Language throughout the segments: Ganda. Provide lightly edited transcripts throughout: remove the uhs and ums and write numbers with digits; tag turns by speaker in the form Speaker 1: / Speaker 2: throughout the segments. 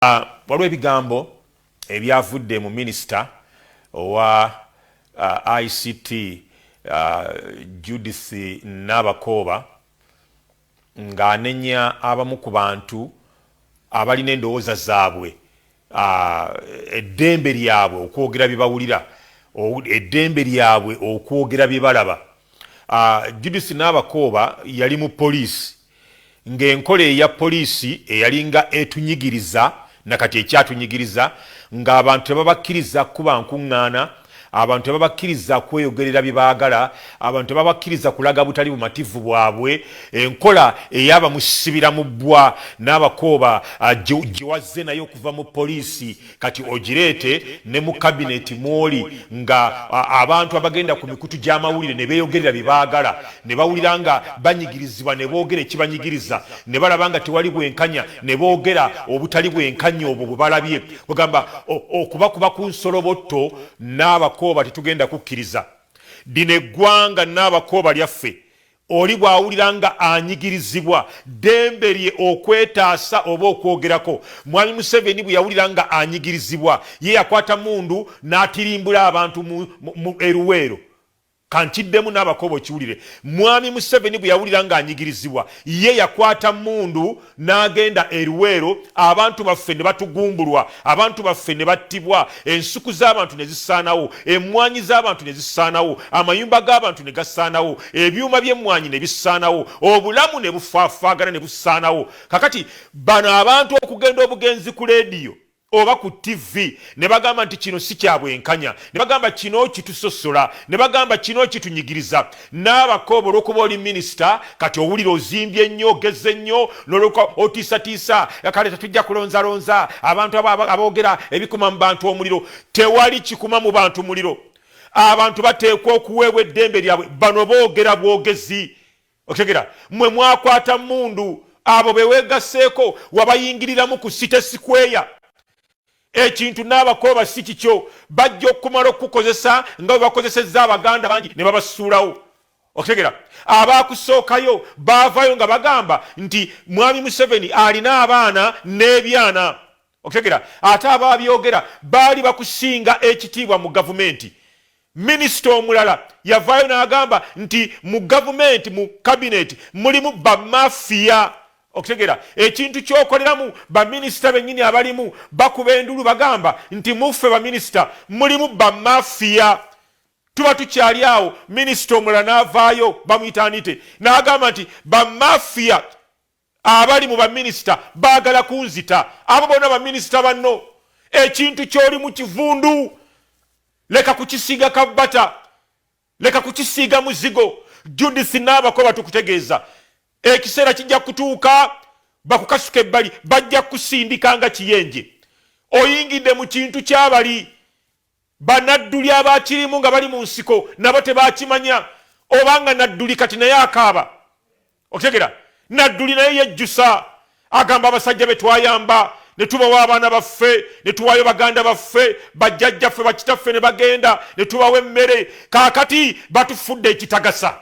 Speaker 1: Waliwo ebigambo ebyavudde mu minisita owa ICT Judith Nabakooba ng'anenya abamu ku bantu abalina endowooza zaabwe, eddembe lyabwe okwogera bye bawulira, eddembe lyabwe okwogera bye balaba. Judith Nabakooba yali mu poliisi ng'enkola eya poliisi eyalinga etunyigiriza nakati ekyatunyigiriza, ng'abantu tebabakkiriza kuba nkuŋŋaana, abantu tebabakkiriza kweyogerera bye baagala, abantu tebabakkiriza kulaga butali bumativu bwabwe. Enkola eyabamusibira mu bbwa n'Abakooba gye wazze naye okuva mu poliisi kati ogireete ne mu kabineti mwoli, nga abantu abagenda ku mikutu gy'amawulire ne beeyogerera bye baagala, ne bawulira nga banyigirizibwa ne boogera ekibanyigiriza, ne balaba nga tewali bwenkanya ne boogera obutali bwenkanya obwo bwe balabye, kugamba okubakuba ku nsolobotto. N'Abakooba tetugenda kukkiriza. Lino eggwanga, N'Abakooba, lyaffe. Oli bw'awulira nga anyigirizibwa, ddembe lye okwetaasa oba okwogerako. Mwami Museveni bwe yawulira nga anyigirizibwa, ye yakwata mundu n'atirimbula abantu mu Eruweero. Kankiddemu, n'Abakooba, okiwulire. Mwami Museveni bwe yawulira ng'anyigirizibwa, ye yakwata mundu n'agenda Eruweero, abantu baffe ne batugumbulwa, abantu baffe ne battibwa, ensuku z'abantu ne zisaanawo, emmwanyi z'abantu ne zisaanawo, amayumba g'abantu ne gasaanawo, ebyuma by'emmwanyi ne bisaanawo, obulamu ne bufaafaagana ne busaanawo. Kakati bano abantu okugenda obugenzi ku leediyo oba ku TV ne bagamba nti kino si kya bwenkanya, ne bagamba kino kitusosola, ne bagamba kino kitunyigiriza, N'Abakooba, olwokuba oli minisita kati owulira ozimbye nnyo, ogeze nnyo, nolwokuba otiisatiisa, kale tetujja kulonzalonza abantu aboogera ebikuma mu bantu omuliro. Tewali kikuma mu bantu muliro. Abantu bateekwa okuweebwa eddembe lyabwe. Bano boogera bwogezi. Okitegera? Mwe mwakwata mundu, abo bewegaseeko wabayingiriramu ku City Square. Ekintu, N'Abakooba, si kikyo. Bajja okukumala okukukozesa nga bwe bakozesezza Abaganda bangi ne babasuulawo. Okitegera? Abakusookayo baavayo nga bagamba nti Mwami Museveni alina abaana n'ebyana. Okitegera? Ate ababyogera baali bakusinga ekitiibwa mu gavumenti. Minisita omulala yavaayo n'agamba nti mu gavumenti, mu kabineti, mulimu bamafiya. Okutegera ekintu kyokoleramu, baminisita bennyini abalimu bakuba endulu, bagamba nti muffe baminisita mulimu bamafiya. Tuba tukyali awo, minisita omulala n'avaayo, bamuyita Anite, n'agamba nti bamafiya abali mu baminisita baagala kunzita. Abo bonna baminisita banno. Ekintu kyoli mu kivundu, leka kukisiiga kabbata, leka kukisiiga muzigo. Judith N'Abakoba, tukutegeeza, ekiseera kijja kutuuka bakukasuka ebbali, bajja kukusindika nga kiyenje. Oyingidde mu kintu kyabali Banadduli abakirimu nga bali mu nsiko nabo tebakimanya, obanga Nadduli kati naye akaaba. Okitegera? Nadduli naye yejjusa, agamba abasajja be twayamba ne tubawa abaana baffe, ne tuwaayo baganda baffe, bajjajjaffe, bakitaffe ne bagenda, ne tubawa emmere, kaakati batufudde ekitagasa.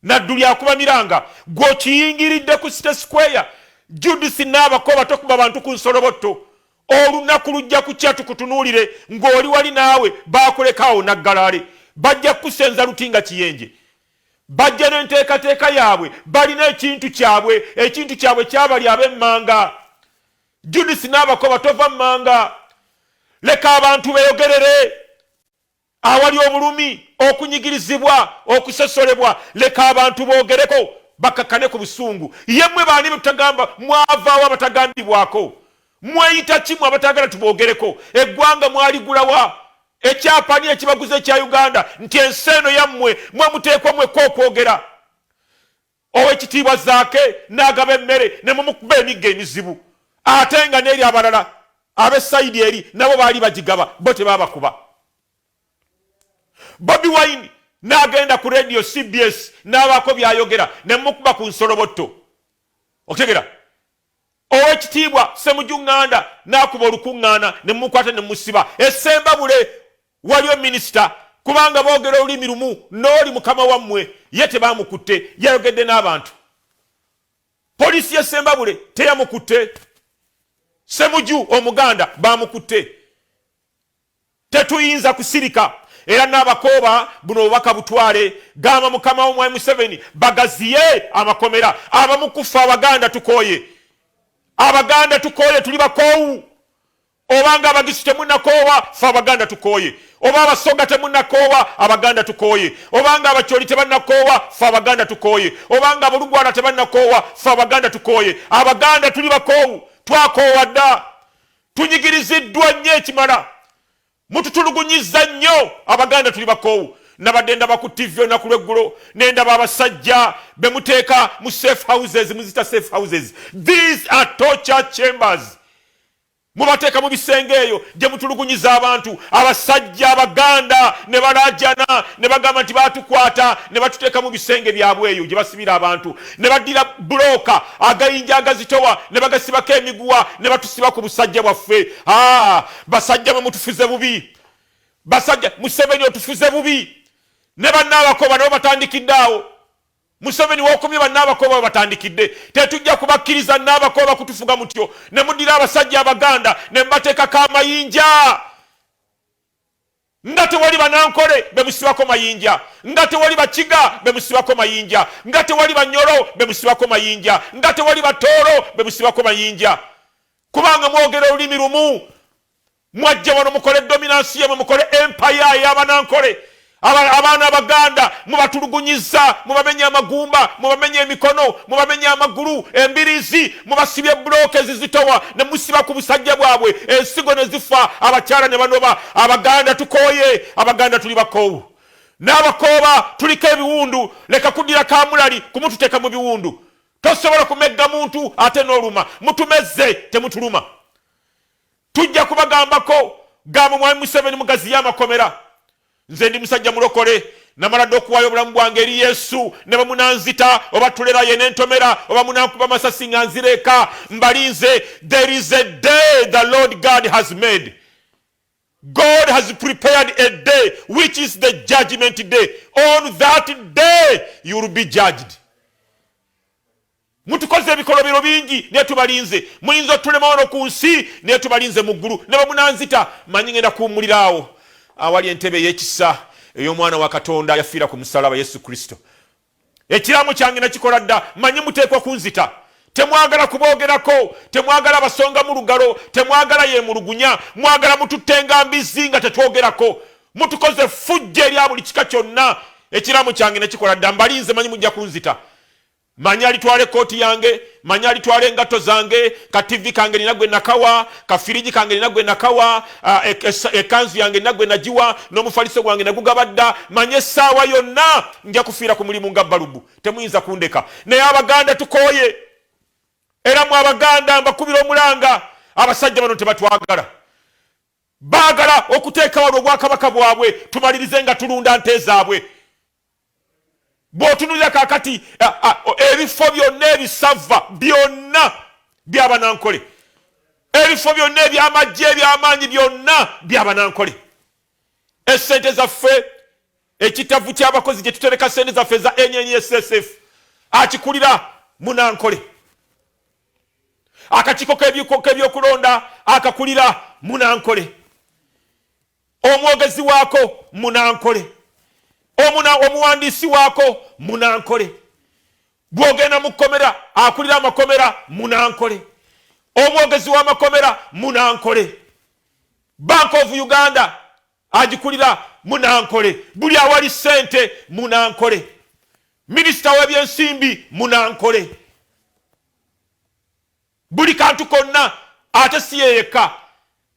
Speaker 1: Nadduli akuba miranga, gw'okiyingiridde ku City Square. Judith Naabakoba, tokuba bantu ku nsolobotto. Olunaku lujja kukya tukutunuulire ng'oli wali naawe baakulekaawo naggalaale. Bajja kukusenza luti nga kiyenje. Bajja n'enteekateeka yaabwe, balina ekintu kyabwe, ekintu kyabwe kyabali ab'emmanga. Judith Naabakoba, tova mmanga, leka abantu beeyogerere. Awali obulumi, okunyigirizibwa, okusosolebwa, leka abantu boogereko, bakakkane ku busungu. Ye mmwe baani betutagamba? Mwavaawo abatagambibwako? Mweyita ki mwe abatagala tuboogereko? Eggwanga mwaligulawa? Ekyapa ani ekibaguza ekya Uganda nti ensi eno yammwe, mwe muteekwa mwekka okwogera? Owekitiibwa Zaake n'agaba emmere ne mumukuba emiggo emizibu, ate nga n'eri abalala ab'e sayidi eri nabo baali bagigaba, bo tebaabakuba. Bobi Wine n'agenda ku radio CBS n'abaako by'ayogera ne mumukuba ku nsolobotto. Okitegera? Owekitiibwa Ssemuju Nganda n'akuba olukuŋŋaana ne mumukwata ne mumusiba. E Ssembabule waliyo minisita, kubanga boogera olulimi lumu n'oli mukama wammwe, ye tebaamukutte, yayogedde n'abantu. Poliisi y'e Ssembabule teyamukutte. Semuju Omuganda bamukutte. Tetuyinza kusirika. Era n'abakooba buno obubaka butwale, gamba mukama wo Mwami Museveni bagaziye amakomera. Abamu kufa Abaganda tukooye, Abaganda tukooye, tuli bakoowu. Obanga Abagisu temunakoowa, fe Abaganda tukooye. Oba Abasoga temunakoowa, Abaganda tukooye. Obanga Abakyoli tebannakoowa, fe Abaganda tukooye. Obanga Abolugwala tebannakoowa, fe Abaganda tukooye. Abaganda tuli bakoowu, twakoowa dda, tunyigiriziddwa nnyo ekimala, mututulugunyizza nnyo. Abaganda tuli bakoowu. Nabadde ndaba ku TV olunaku lweggulo, nendaba abasajja bemuteeka mu safe houses. Muzita safe houses, these are torture chambers. Mubateeka mu bisenge eyo gye mutulugunyiza abantu. Abasajja Abaganda ne balajana ne bagamba nti batukwata ne batuteeka mu bisenge byabwe eyo gye basibira abantu, ne baddira bulooka, agayinja agazitowa, ne bagasibako emiguwa ne batusiba ku busajja bwaffe. Basajja bwe mutufuze bubi, basajja. Museveni otufuze bubi ne bannaabakoba nabo batandikidde awo. Museveni wokomye, bannaabakoba batandikidde. Tetujja kubakkiriza naabakoba kutufuga mutyo ne muddira abasajja Abaganda ne mubateekako amayinja nga tewali Banankole bemusibako mayinja, nga tewali Bakiga bemusibako mayinja, nga tewali Banyoro bemusibako mayinja, nga tewali Batooro bemusibako mayinja, kubanga mwogera olulimi lumu. Mwajja wano mukole dominance yamwe, mukole empire ey'Abanankole. Abaana Abaganda mubatulugunyiza, mubamenye amagumba, mubamenye emikono, mubamenye amagulu, embirizi, mubasibye bulooka ezizitowa ne musiba ku busajja bwabwe, ensigo ne zifa, abakyala ne banoba. Abaganda tukooye, Abaganda tuli bakoowu. N'abakooba tuliko ebiwundu. Leka kuddira kamulali kumututeeka mu biwundu. Tosobola kumegga muntu ate n'oluma. Mutumezze, temutuluma. Tujja kubagambako. Gamba Mwami Museveni mugaziye amakomera. Nze ndi musajja mulokole, namala dde okuwaayo obulamu bwange eri Yesu. Ne bwe munanzita oba tuleraye nentomera oba munankuba masasi nga nzireeka, mbalinze. There is a day the Lord God has made. God has prepared a day, which is the judgment day. On that day you will be judged. Mutukoze ebikolobero bingi, naye tubalinze. Muyinza otulema wano ku nsi, naye tubalinze mu ggulu. Ne bwe munanzita, manyi ngenda kuwummuliraawo awali entebe ey'ekisa ey'Omwana wa Katonda yafiira ku musalaba, Yesu Kristo. Ekiraamo kyange nakikola dda. Manyi muteekwa kunzita. Temwagala kuboogerako, temwagala basonga mu lugalo, temwagala yemulugunya, mwagala mututtenga mbizi nga tetwogerako. Mutukoze fujja erya buli kika kyonna. Ekiraamo kyange nekikola dda, mbalinze. Manyi mujja kunzita. Manyi alitwala ekooti yange, manyi alitwala engatto zange, ka TV kange nina gwe nakawa, ka firiji kange nina gwe nakawa, ekanzu yange nina gwe nagiwa, n'omufaliso gwange nagugaba dda. Manyi essaawa yonna nja kufiira ku mulimu nga balubu, temuyinza kundeka. Naye Abaganda tukooye. Era mu Abaganda mbakubira omulanga, abasajja bano tebatwagala. Baagala okuteeka wano obwakabaka bwabwe, tumalirize nga tulunda nte zaabwe. Bw'otunulira kaakati ebifo byonna ebisava byonna byabanankole, ebifo byonna ebyamajje ebyamaanyi byonna byabanankole. Esente zaffe, ekitavu ky'abakozi gye tutereka sente zaffe za NNSSF, akikulira munankole. Akakiiko k'ebyokulonda akakulira munankole, omwogezi waako munankole, omuwandiisi waako munankole. Bw'ogenda mu kkomera, akulira amakomera munankole, omwogezi w'amakomera munankole. Bank of Uganda agikulira munankole. Buli awali ssente munankole. Minisita w'ebyensimbi munankole. Buli kantu konna. Ate si yeyekka,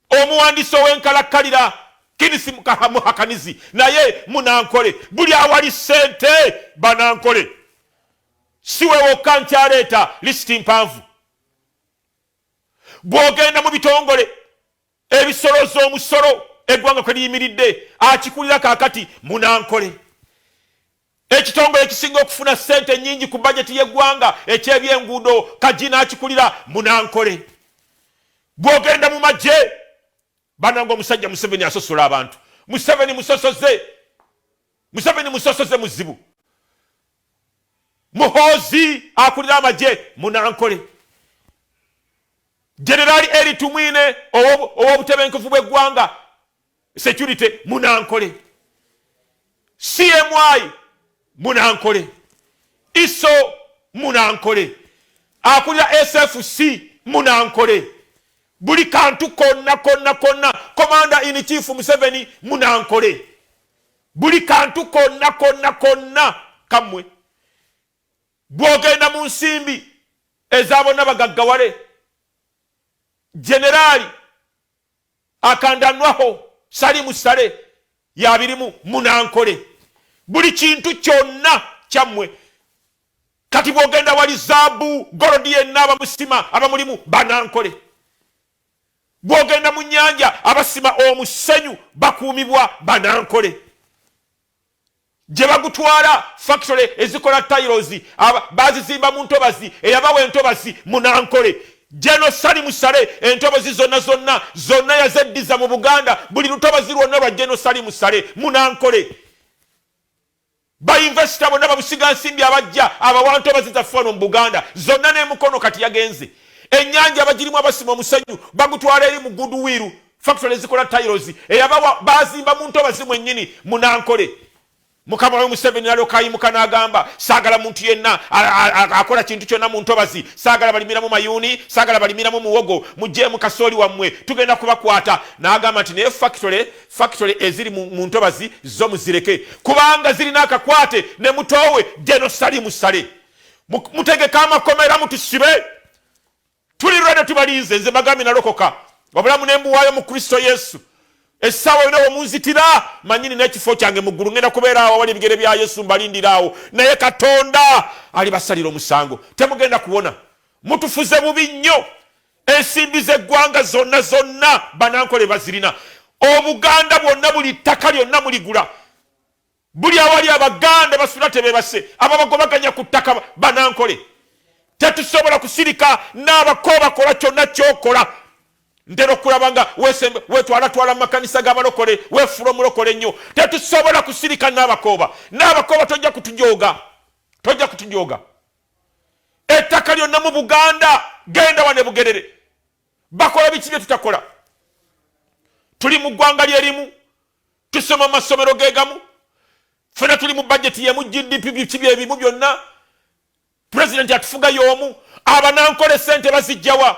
Speaker 1: omuwandiisi ow'enkalakkalira Kinisi Muhakanizi naye munankole. Buli awali ssente banankole. Si wewokka, nkyaleeta lisiti mpanvu. Bw'ogenda mu bitongole ebisoloza omusolo eggwanga kwe liyimiridde, akikulira kaakati munankole. Ekitongole ekisinga okufuna ssente nyingi ku bajeti y'eggwanga ekyebyenguudo, Kagina akikulira munankole. Bw'ogenda mu magye, bananga, omusajja Museveni asosola abantu. Museveni musosoze, Museveni musosoze muzibu. Muhoozi akulira amagye munankole. Generali Eri Tumwine ow'obutebenkevu bw'eggwanga, security munankole. CMI munankole. ISO munankole. Akulira SFC munankole. Buli kantu konna konna konna. Commander in chief Museveni munankole. Buli kantu konna konna konna kammwe. Bw'ogenda mu nsimbi eza bonna bagaggawale, Generaali Akandanwaho Salimu Sale yabirimu munankole. Buli kintu kyonna kyammwe. Kati bw'ogenda wali zaabu, gold yenna, abamusima abamulimu banankole. Bw'ogenda mu nnyanja, abasima omusenyu bakuumibwa banankole. Gye bagutwala, factory ezikola tiles bazizimba mu ntobazi. Eyabawa entobazi munankole. General Salimu Sale entobazi zonna zonna zonna yazeddiza mu Buganda. Buli lutobazi lwonna lwa General Salimu Sale munankole. Ba investor bonna babusiga nsimbi abajja abawa ntobazi zaffe wano mu Buganda zonna n'emukono. Kati yagenze ennyanja, abagirimu abasima omusenyu bagutwala eri mu Goodwill factory ezikola tiles. Eyabawa bazimba mu ntobazi mwennyini munankole. Mukama we Museveni nalyoka ayimuka n'agamba, "Saagala muntu yenna akola kintu kyonna mu ntobazi. Saagala balimiramu mayuuni, saagala balimiramu muwogo. Mugjeemu kasooli wammwe, tugenda kubakwata." N'agamba nti naye factory eziri mu ntobazi zo muzireke, kubanga zirina akakwate ne mutoowe General Salimu Sale. Mutegeke amakomera mutusibe, tuli ready, tubalinze. Nze bagambye, nalokoka, obulamu ne mbuwaayo mu Kristo Yesu. Essaawa yona wemunzitira, manyini n'ekifo kyange mu ggulu. Ngenda kubeera awo awali ebigere bya Yesu, mbalindira awo. Naye Katonda alibasalira omusango, temugenda kuwona. Mutufuze bubi nnyo. Ensimbi z'eggwanga zonna zonna banankole bazirina. Obuganda bwonna, buli ttaka lyonna muligula. Buli awali Abaganda basula tebebase, ababagobaganya ku ttaka banankole. Tetusobola kusirika n'abako bakola kyonna kyokola. Ntera okulaba nga wetwalatwala mu makanisa g'abalokole, weefula omulokole ennyo. Tetusobola kusirika n'abakooba. N'abakooba, tojja kutujooga, tojja kutujooga. Ettaka lyonna mu Buganda, genda wane Bugerere, bakola biki bye tutakola? Tuli mu ggwanga lyerimu, tusoma mu masomero gegamu, fena tuli mu bajeti yemu, GDP biki byebimu byonna, pulezidenti atufuga y'omu. Abanankole sente bazijjawa?